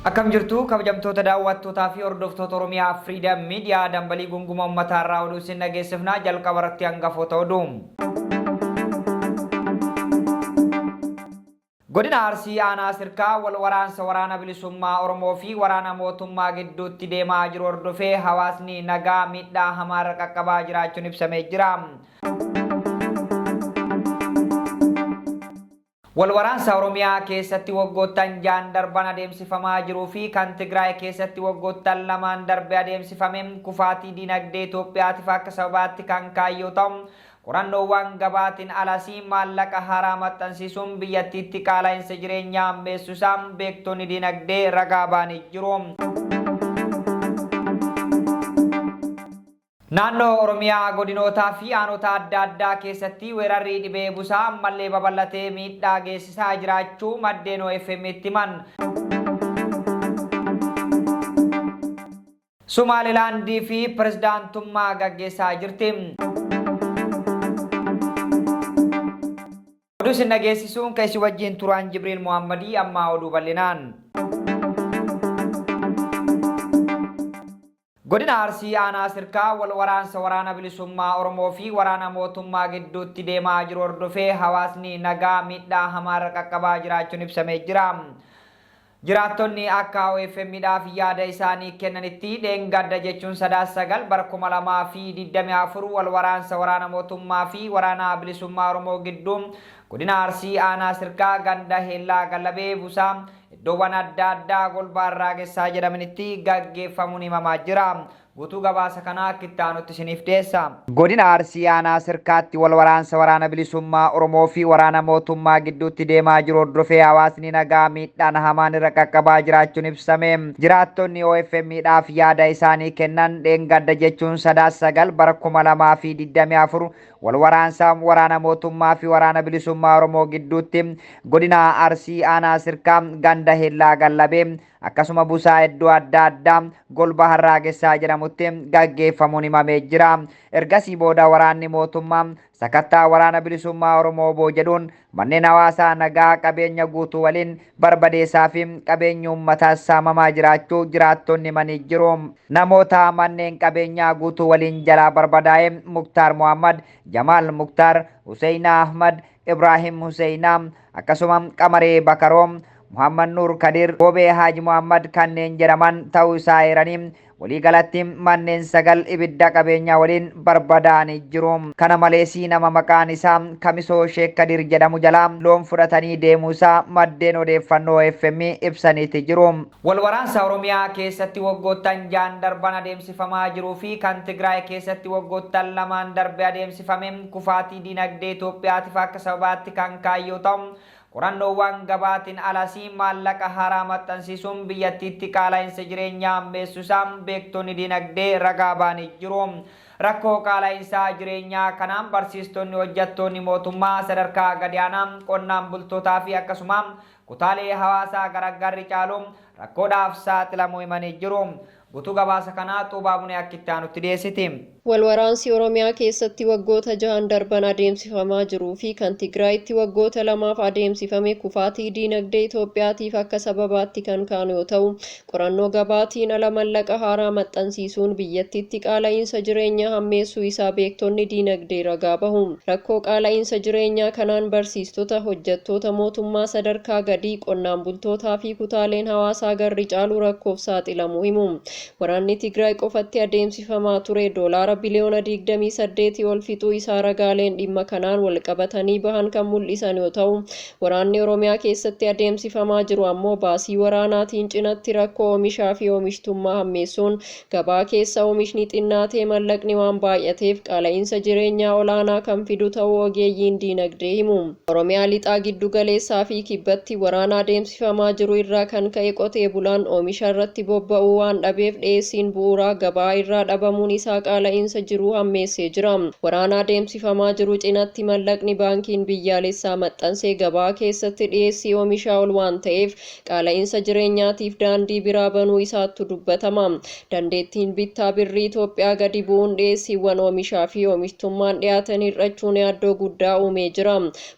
Akkam jirtu kabajamtoota daawwattootaa fi hordoftoota Oromiyaa Freedom Media dambalii gunguma uummataa irraa oduu isin dhageessifna jalqaba irratti hangafoota oduu. Godina Arsii Aanaa Sirkaa wal waraansa Waraana Bilisummaa Oromoo fi waraana mootummaa gidduutti deemaa jiru hordofee hawaasni nagaa miidhaa hamaa irra qaqqabaa jiraachuun ibsamee jira. Wal waraansa Oromiyaa keessatti waggoottan ja'an darban adeemsifamaa jiruu fi kan Tigraay keessatti waggoottan lamaan darbe adeemsifame kufaatii diinagdee Itoophiyaatif akka sababaatti kan ka'an yoo ta'u, Qorannoowwan gabaatiin alas maallaqa haaraa maxxansiisuun biyyattiitti qaala'insa jireenyaa hammeessuu isaa beektonni diinagdee ragaa ba'anii jiru. Naannoo Oromiyaa godinootaa fi aanota adda addaa keessatti weerarri dhibee busaa ammallee babal'atee miidhaa geessisaa jiraachuu maddeen OFM'tti himan. Sumaalilaandii fi pirezidaantummaa gaggeessaa jirti. Oduu isin dhageessisuun kan isin wajjin turaan Jibriil Muhammadii ammaa oduu bal'inaan. Godina Arsii Aanaa Sirkaa wal waraansa Waraana Bilisummaa Oromoo fi waraana mootummaa gidduutti deemaa jiru hordofee hawaasni nagaa miidhaa hamaarra qaqqabaa jiraachuun ibsamee jira. Jiraattonni akka OFM dhaaf yaada isaanii kennanitti dheengadda jechuun Sadaasa 9 bara 2024 wal waraansa waraana mootummaa fi waraana bilisummaa Oromoo gidduu godina Arsii aanaa Sirkaa ganda Heellaa Gallabee Busaa iddoowwan adda addaa Golbaa Arraagessaa jedhamanitti gaggeeffamuun himamaa jira. Guutuu gabaasa kanaa akka itti aanutti isiniif dhiyeessa. Godina Arsii Aanaa Sirkaatti wal waraansa Waraana Bilisummaa Oromoo fi waraana mootummaa gidduutti deemaa jiru hordofee hawaasni nagaa miidhaan hamaan irra qaqqabaa jiraachuun ibsame. Jiraattonni OFM dhaaf yaada isaanii kennan dheengadda jechuun Sadaasa 9 bara 2024 wal waraansa waraana mootummaa fi waraana bilisummaa Oromoo gidduutti godina Arsii Aanaa Sirkaa ganda Hellaa Gallabee akkasuma busaa iddoo adda addaa golba Harraagessaa jedhamutti gaggeeffamuun himamee jira. Ergasii booda waraanni mootummaa sakattaa waraana bilisummaa Oromoo wbo jedhuun manneen hawaasaa nagaa qabeenya guutuu waliin barbadeessaa fi qabeenyi uummataas saamamaa jiraachuu jiraattonni himanii jiru. Namoota manneen qabeenyaa guutuu waliin jalaa barbadaa'e Muktaar Mohammad, Jamaal Muktaar, Huseenaa Ahmad, Ibraahim Huseenaa, akkasuma Qamaree Bakaroo, Muhammad Nuur Kadir, Goobee Haaji Muhammad kanneen jedhaman ta'uu isaa eeranii, waliigalatti manneen 9 ibidda qabeenyaa waliin barbadaa'anii jiru. Kana malees nama maqaan isaa Kamisoo Sheek Kadir jedhamu jalaa loon fudhatanii deemuu isaa maddeen odeeffannoo OFM ibsaniiti jiru. Wal waraansa Oromiyaa keessatti waggoottan ja'an darban adeemsifamaa jiruu fi kan Tigraay keessatti waggoottan lamaan darbe adeemsifame kufaatii diinagdee Itoophiyaatif akka sababaatti kan ka'an yoo ta'u, qorannoowwan gabaatiin alas maallaqa haaraa maxxansiisuun biyyattiitti qaala'insa jireenyaa hammeessuu isaa beektonni diinagdee ragaa ba'anii jiru. Rakkoo qaala'insa jireenyaa kanaan barsiistonni, hojjattoonni mootummaa sadarkaa gadi aanaa, qonnaan bultootaa fi akkasuma kutaalee hawaasaa garaggarri caalu rakkoodhaaf saaxilamuu himanii jiru. Guutuu gabaasa kanaa Xuubaa Bunee akka itti aanutti dhiyeessiti. Wal waraansi Oromiyaa keessatti waggoota jahan darban adeemsifamaa jiruu fi kan Tigraayitti waggoota lamaaf adeemsifame kufaatii diinagdee Itoophiyaatiif akka sababaatti kan ka'an yoo ta'u, qorannoo gabaatiin ala mallaqa haaraa maxxansiisuun biyyattiitti qaala'iinsa jireenyaa hammeessuu isaa beektonni diinagdee ragaa bahu. Rakkoo qaala'iinsa jireenyaa kanaan barsiistota, hojjettoota mootummaa sadarkaa gadii, qonnaan bultootaa fi kutaaleen hawaasaa garri caalu rakkoof saaxilamuu himu. Waraanni Tigraay qofatti adeemsifamaa ture doolaara biliyoona 28 ol fixuu isaa ragaaleen dhimma kanaan walqabatanii bahan kan mul'isan yoo ta'u, waraanni Oromiyaa keessatti adeemsifamaa jiru ammoo baasii waraanaatiin cinatti rakkoo oomishaa fi oomishtummaa hammeessuun gabaa keessa oomishni xinnaatee mallaqni waan baay'ateef qaala'iinsa jireenyaa olaanaa kan fidu ta'uu ogeeyyiin diinagdee himu. Oromiyaa Lixaa, Giddu Galeessaa fi Kibbatti waraana adeemsifamaa jiru irraa kan ka'e qotee bulaan oomisha irratti bobba'uu waan dhabeef dhiyeessiin bu'uuraa gabaa irraa dhabamuun isaa qaala'iinsa qaala'iinsa jiruu hammeessee jira. Waraana adeemsifamaa jiru cinatti mallaqni baankiin biyyaalessaa maxxanse gabaa keessatti dhiyeessii oomishaa ol waan ta'eef qaala'iinsa jireenyaatiif daandii biraa banuu isaattu dubbatama. Dandeettiin bittaa birrii Itoophiyaa gadi bu'uun dhiyeessiiwwan oomishaa fi oomishtummaan dhiyaatan hir'achuun yaaddoo guddaa uumee jira.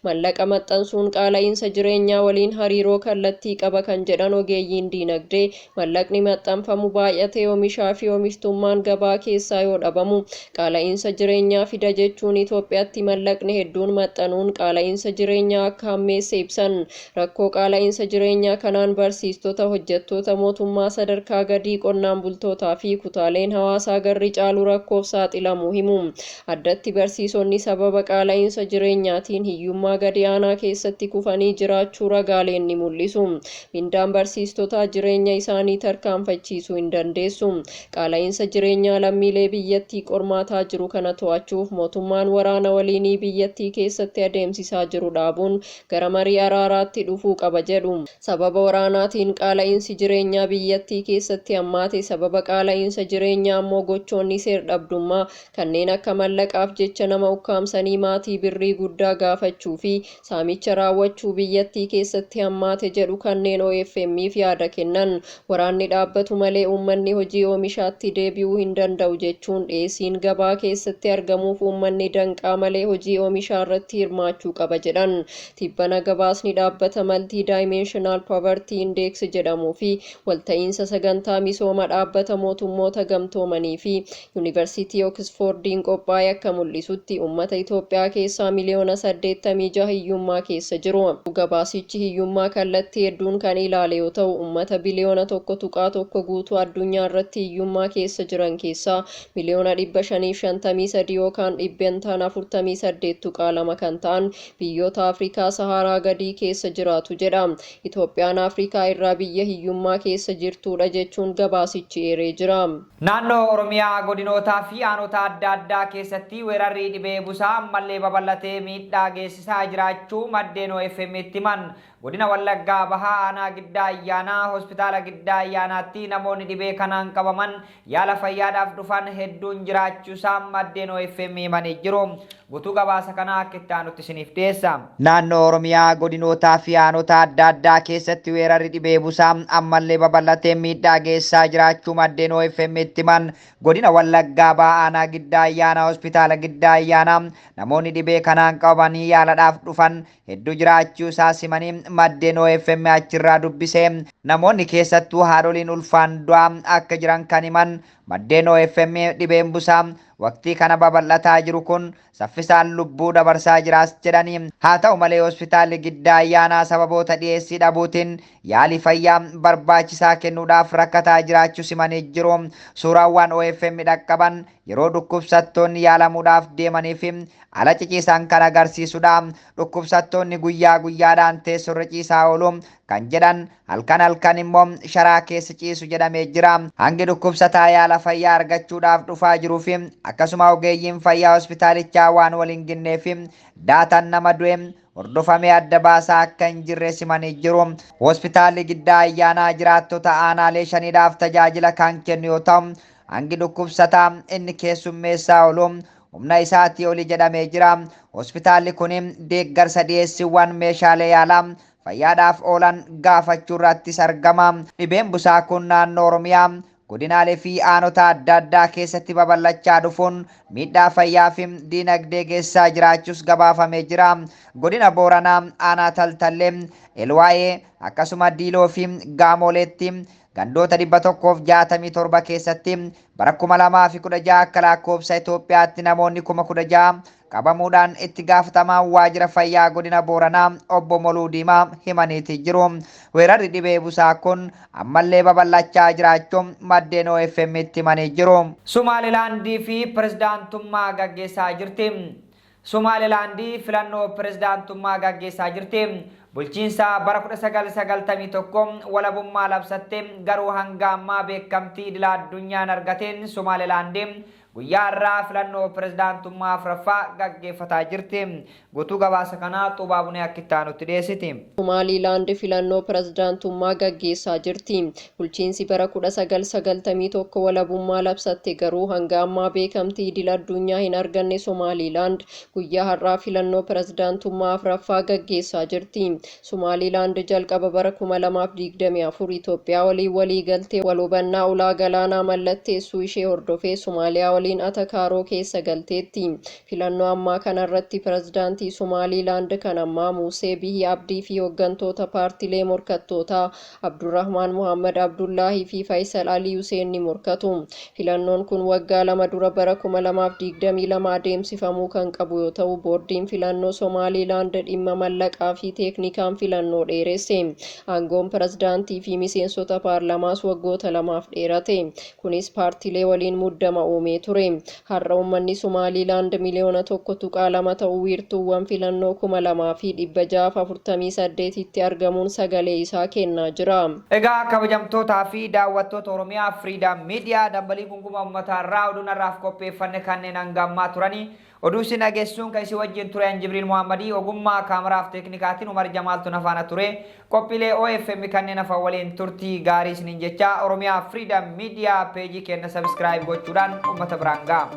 Mallaqa maxxansuun qaala'iinsa jireenyaa waliin hariiroo kallattii qaba kan jedhan ogeeyyiin diinagdee, mallaqni maxxanfamu baay'atee oomishaa fi oomishtummaan gabaa keessaa yoo dhabamu qaala'iinsa jireenyaa fida jechuun Itoophiyaatti mallaqni hedduun maxxanuun qaala'iinsa jireenyaa akka hammeesse ibsan. Rakkoo qaala'iinsa jireenyaa kanaan barsiistota, hojjettoota mootummaa sadarkaa gadii, qonnaan bultootaa fi kutaaleen hawaasaa garri caalu rakkoof saaxilamuu himu. Addatti barsiisonni sababa qaala'iinsa jireenyaatiin hiyyummaa gadi aanaa keessatti kufanii jiraachuu ragaaleen ni mul'isu. Mindaan barsiistotaa jireenya isaanii tarkaanfachiisuu hin dandeessu. Qaala'iinsa jireenyaa lammiilee biyyattii qormaataa jiru kana to'achuuf mootummaan waraana waliinii biyyattii keessatti adeemsisaa jiru dhaabuun gara marii araaraatti dhufuu qaba jedhu. Sababa waraanaatiin qaala'iinsi jireenyaa biyyattii keessatti hammaate. Sababa qaala'iinsa jireenyaa ammoo gochoonni seer-dhabdummaa kanneen akka mallaqaaf jecha nama ukkaamsanii maatii birrii guddaa gaafachuu fi saamicha raawwachuu biyyattii keessatti hammaate jedhu kanneen OFM'f yaada kennan. Waraanni dhaabbatu malee uummanni hojii oomishaatti deebi'uu hin danda'u jechuun dhiyeessiin gabaa keessatti argamuuf uummanni danqaa malee hojii oomishaa irratti hirmaachuu qaba jedhan. Tibbana gabaasni dhaabbata Multi Dimensional Poverty Index jedhamuu fi walta'iinsa sagantaa misooma dhaabbata mootummoota gamtoomanii fi Yuunivarsiitii Oksfoordiin qophaa'e akka mul'isutti uummata Itoophiyaa keessaa miliyoona 86 hiyyummaa keessa jiru. Gabaasichi hiyyummaa kallattii hedduun kan ilaale yoo ta'u, uummata biliyoona 1.1 guutuu addunyaa irratti hiyyummaa keessa jiran keessaa miliyoona 553 yookaan dhibbentaan 48.2 kan ta'an biyyoota Afrikaa Saharaa gadii keessa jiraatu jedha. Itoophiyaan Afrikaa irraa biyya hiyyummaa keessa jirtudha jechuun gabaasichi eeree jira. Naannoo Oromiyaa godinootaa fi aanota adda addaa keessatti weerarri dhibee busaa ammallee babal'atee miidhaa geessisaa jiraachuu maddeen OFM itti himan. Godina Wallaggaa Bahaa, aanaa Giddaa Ayyaanaa, hospitaala Giddaa Ayyaanaatti namoonni dhibee kanaan qabaman yaala fayyaadhaaf dhufan hedduun jiraachuusaa maddeen OFM himanii jiru. Guutuu gabaasa kanaa akka itti aanutti isiniif dhiyeessa. Naannoo Oromiyaa godinootaa fi aanota adda addaa keessatti weerarri dhibee busaa ammallee babal'atee miidhaa geessisaa jiraachuu maddeen OFM itti himan. Godina Wallaggaa Bahaa, aanaa Giddaa Ayyaanaa, hospitaala Giddaa Ayyaanaa namoonni dhibee kanaan qabamanii yaaladhaaf dhufan hedduu jiraachuu isaa simanii maddeen OFM achirraa dubbise. Namoonni keessattuu haadholiin ulfaan du'aa akka jiran kan himan maddeen OFM, dhibeen busaa waqtii kana babal'ataa jiru kun saffisaan lubbuu dabarsaa jiraas jedhanii. Haa ta'u malee, hospitaalli Giddaa Ayyaanaa sababoota dhiyeessii dhabuutiin yaalii fayyaa barbaachisaa kennuudhaaf rakkataa jiraachuu simanii jiru. Suuraawwan OFM dhaqqaban yeroo dhukkubsattoonni yaalamuudhaaf deemanii fi ala ciciisan kan agarsiisudha. Dhukkubsattoonni guyyaa guyyaadhaan teessoorra ciisaa oolu kan jedhan, halkan halkan immoo sharaa keessa ciisu jedhamee jira. Hangi dhukkubsataa yaala fayyaa argachuudhaaf dhufaa jiruu fi akkasuma ogeeyyiin fayyaa hospitaalichaa waan waliin ginnee fi daataan nama du'e hordofamee adda baasaa akka hin jirre simanii jiru. Hospitaalli Giddaa Ayyaanaa jiraattota aanaalee shaniidhaaf tajaajila kan kennu yoo ta'u, hangi dhukkubsataa inni keessummeessaa oolu humna isaatii oli jedhamee jira. Hospitaalli kun deeggarsa dhiyeessiiwwan meeshaalee yaalaa fayyaadhaaf oolan gaafachuu irrattis argama. Dhibeen busaa kun naannoo Oromiyaa godinaalee fi aanota adda addaa keessatti babal'achaa dhufuun miidhaa fayyaa fi diinagdee geessisaa jiraachuus gabaafamee jira. Godina Booranaa, aanaa Taltallee, Elwaayee, akkasuma Diiloo fi Gaamoleetti gandoota 167 keessatti bara 2016 akka lakkoofsa Itoophiyaatti namoonni 16,000 qabamuudhaan itti gaafatamaa waajjira fayyaa godina Booranaa obbo Moluu Diimaa himaniiti jiru. Weerarri dhibee busaa kun ammallee babal'achaa jiraachuun maddeen OFM itti himanii jiru. Somaalilaandii fi pirezidaantummaa gaggeessaa jirti. Somaalilaandii filannoo pirezidaantummaa gaggeessaa jirti. Bulchiinsa bara 1991 walabummaa labsatte garuu hanga ammaa beekamtii idila addunyaan argateen Somaalilaandii Guyyaa har'aa filannoo pirezidaantummaa afraffaa gaggeeffataa jirti. Guutuu gabaasa kanaa Xuubaa Bunee akka itti aanutti dhiyeessiti. Somaaliilaand filannoo pirezidaantummaa gaggeessaa jirti. Bulchiinsi bara 1991 walabummaa labsatte garuu hanga ammaa beekamtii idil addunyaa hin arganne Somaaliilaand guyyaa har'aa filannoo pirezidaantummaa afraffaa gaggeessaa jirti. Somaaliilaand jalqaba bara 2024 Itoophiyaa waliin walii galtee wal hubannaa ulaa galaanaa mallatteessuu ishee hordofee Somaaliyaa waliin atakaaroo keessa galteetti. Filannoo ammaa kanarratti pirezidaantii Somaaliilaand kan ammaa Muusee Bihii Abdii fi hooggantoota paartilee morkattootaa Abdurrahmaan Muhammad Abdullaahii fi Faisal Alii Huseen ni morkatu. Filannoon kun waggaa 2 dura bara 2022 adeemsifamuu kan qabu yoo ta'u, boordiin filannoo Somaaliilaand dhimma mallaqaa fi teeknikaan filannoo dheeresse. Aangoon pirezidaantii fi miseensota paarlamaas waggoota 2f dheerate. Kunis paartilee waliin muddama uumee ture. Har'a uummanni Somaaliilaand miliyoona 1.2 ta'u wiirtuuwwan filannoo 2648tti argamuun sagalee isaa kennaa jira. Egaa kabajamtootaa fi daawwattoota Oromiyaa Freedom Media, dambalii gunguma uummataa irraa oduun har'aaf qopheeffanne kanneen hanga ammaa turanii. Oduu isin dhageessisuun kan isin wajjin ture an Jibriil Muhammadii, ogummaa kaameraaf teeknikaatiin Umar Jamaaltu na faana ture. Qophiilee OFM kanneen hafan waliin turtii gaarii isiniin jecha, Oromiyaa Freedom Media peejii keenya subscribe gochuudhaan uummata biraan ga'a.